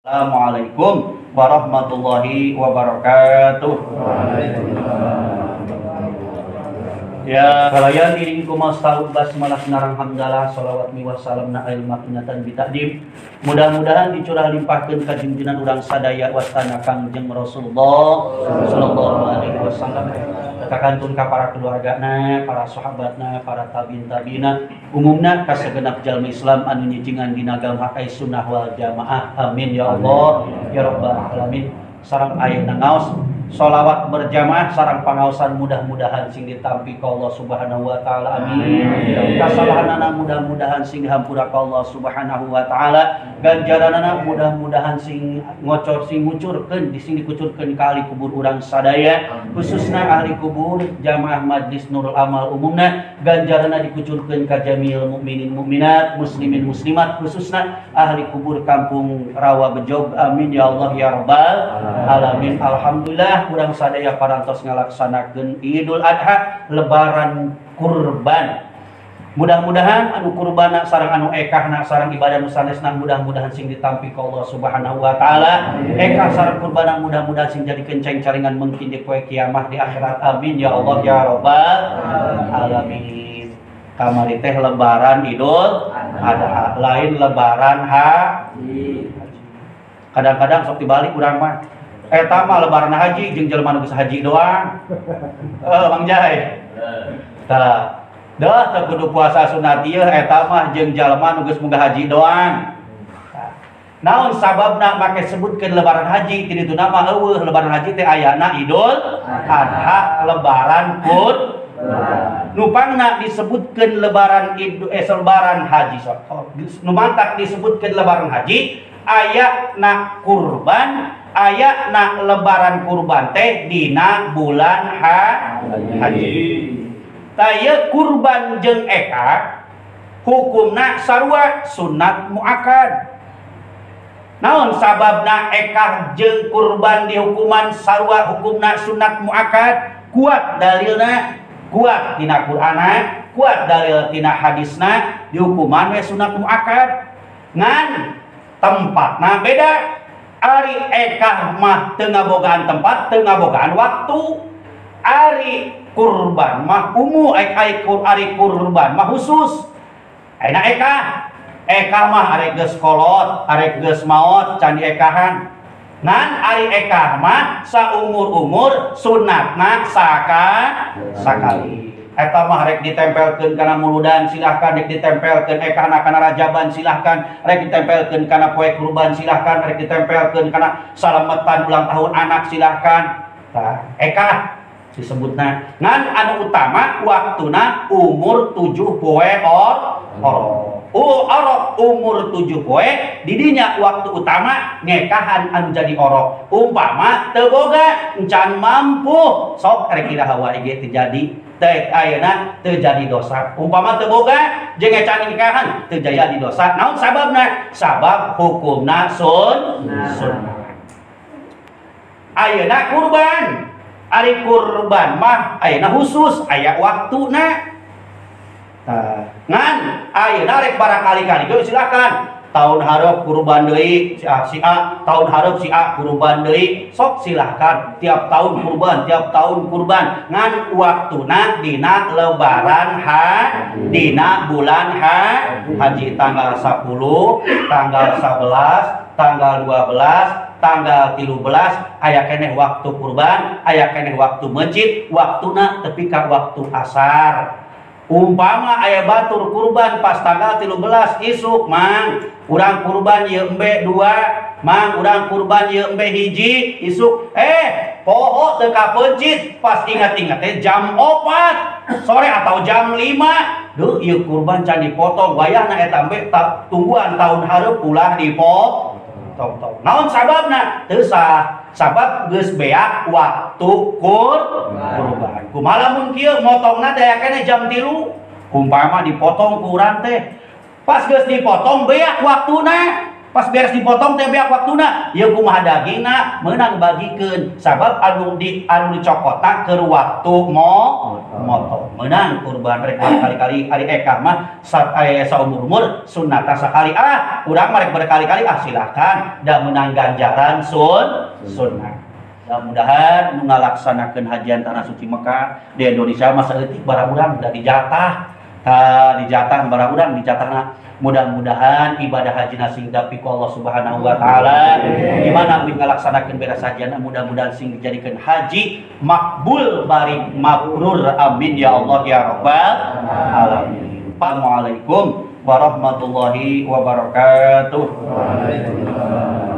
Assalamualaikum warahmatullahi wabarakatuh. Ya kalayan iring kumastaud basmalah narang hamdalah salawat miwah salamna ilmaknatan bitakdim. Mudah-mudahan dicurah limpahkeun ka junjunan urang sadaya wastana Kangjeng Rasulullah sallallahu alaihi wasallam. Kakantun ka para keluargana, para sahabatna, para tabiin tabiina, umumna ka segenap jalmi Islam anu nyijingan dina agama sunnah wal jamaah. Amin ya Allah ya rabbal alamin. Sareng ayeuna ngaos sholawat berjamaah sareng pangaosan mudah-mudahan sing ditampi ka Allah Subhanahu wa taala. Amin. Kasalahanana mudah-mudahan sing dihampura ka Allah Subhanahu wa taala. Ganjaranana mudah-mudahan sing ngocor sing ngucurkeun sing dikucurkeun ka ahli kubur urang sadaya, khususna ahli kubur jamaah Majlis Nurul Amal umumna ganjaranna dikucurkeun ka jamil mukminin mukminat, muslimin muslimat, khususna ahli kubur kampung Rawa Bejog. Amin ya Allah ya rabbal alamin. Alhamdulillah kurang sadaya parantos ngalaksanakeun Idul Adha lebaran kurban. Mudah-mudahan anu kurbana sareng anu ekahna sareng ibadah nu sanesna mudah-mudahan sing ditampi ka Allah Subhanahu wa taala. Ekah sareng kurbana mudah-mudahan sing jadi kenceng caringan mungkin di poe kiamah di akhirat. Amin ya Allah ya rabbal alamin. Kamari teh lebaran Idul Adha, lain lebaran haji. Kadang-kadang sok dibalik urang mah. Eta mah lebaran haji jeung jelema nu geus haji doang. Bang Jai. Tah, dah teu kudu puasa sunat ieu eta mah jeung jalma nu geus munggah haji doang. Naon sababna make sebutkeun lebaran haji ti dituna mah eueuh lebaran haji teh ayana Idul Adha lebaran kurban. Nu pangna disebutkeun lebaran Idul lebaran haji sok. Nu mantak disebutkeun lebaran haji ayana kurban, ayana lebaran kurban teh dina bulan haji. Taya kurban jeung eka hukumna sarua sunat muakkad. Naon sababna ekah jeung kurban dihukuman sarua hukumna sunat muakkad? Kuat dalilna, kuat tina Qur'ana, kuat dalil tina hadisna dihukuman we sunat muakkad. Ngan tempatna beda. Ari ekah mah teu ngabogaan tempat, teu ngabogaan waktu. Ari kurban mah umum, ari kurban mah khusus. Ayeuna ekah, ekah mah arek geus kolot, arek geus maot can diekahan. Ngan ari ekah mah saumur-umur sunatna sakali. Eta mah rek ditempelkeun kana muludan silahkan, rek ditempelkeun ekahna kana rajaban silahkan, rek ditempelkeun kana poe kurban silahkan, rek ditempelkeun kana salametan ulang tahun anak silahkan. Tah, ekah disebutna. Ngan anu utama waktuna umur 7 poe orok. Orok umur 7 poe didinya waktu utama ngekahan anu jadi orok. Umpama teu boga encan mampu sok rek iraha wae ge teu jadi teh ayeuna teu jadi dosa. Umpama teu boga jeung encan ngekahan teu jadi dosa. Naon sababna? Sabab hukumna sunnah. Ayeuna kurban, ari kurban mah ayeuna khusus aya waktuna. Tah, ngan ayeuna rek barakali-kali ge silakan. Tahun hareup kurban deui si A, si A, tahun hareup si A kurban deui, sok silahkan tiap tahun kurban, tiap tahun kurban. Ngan waktuna dina lebaran dina bulan haji tanggal 10, tanggal 11, tanggal 12, tanggal 13 aya keneh waktu kurban, aya keneh waktu mencit, waktuna tepi ka waktu asar. Umpama aya batur kurban pas tanggal 13 isuk mang urang kurban ieu embe 2, mang urang kurban ieu embe 1 isuk poho teu kapeuncit pas ingat-ingat teh jam 4 sore atau jam 5 duh ieu kurban can dipotong wayahna eta embe tungguan tahun hareup ulah dipotong. Naon sababna? Teu sah. Sabab geus beak waktu kurban. Kumaha lamun kieu motongna teh aya keneh jam 3, umpama dipotong ku urang teh. Pas geus dipotong beak waktuna, Pas beres dipotong teh beak waktuna, ieu kumaha dagingna meunang bagikeun sabab anu di anu dicokotna keur waktu motong. Meunang kurban rek berkali-kali ari ekah mah saumur-umur sunnata sakali ah urang mah rek berkali-kali ah silakan da meunang ganjaran sunnah. Mudah-mudahan nu ngalaksanakeun hajian tanah suci Mekah di Indonesia mah saeutik bara urang da dijatah. Ta dijatah bara urang dijatahna. Mudah-mudahan ibadah haji sing dapi ku Allah Subhanahu wa taala. Di mana abdi ngalaksanakeun beres hajiana mudah-mudahan sing dijadikeun haji makbul bari mabrur. Amin ya Allah ya rabbal alamin. Assalamualaikum warahmatullahi wabarakatuh. Waalaikumsalam.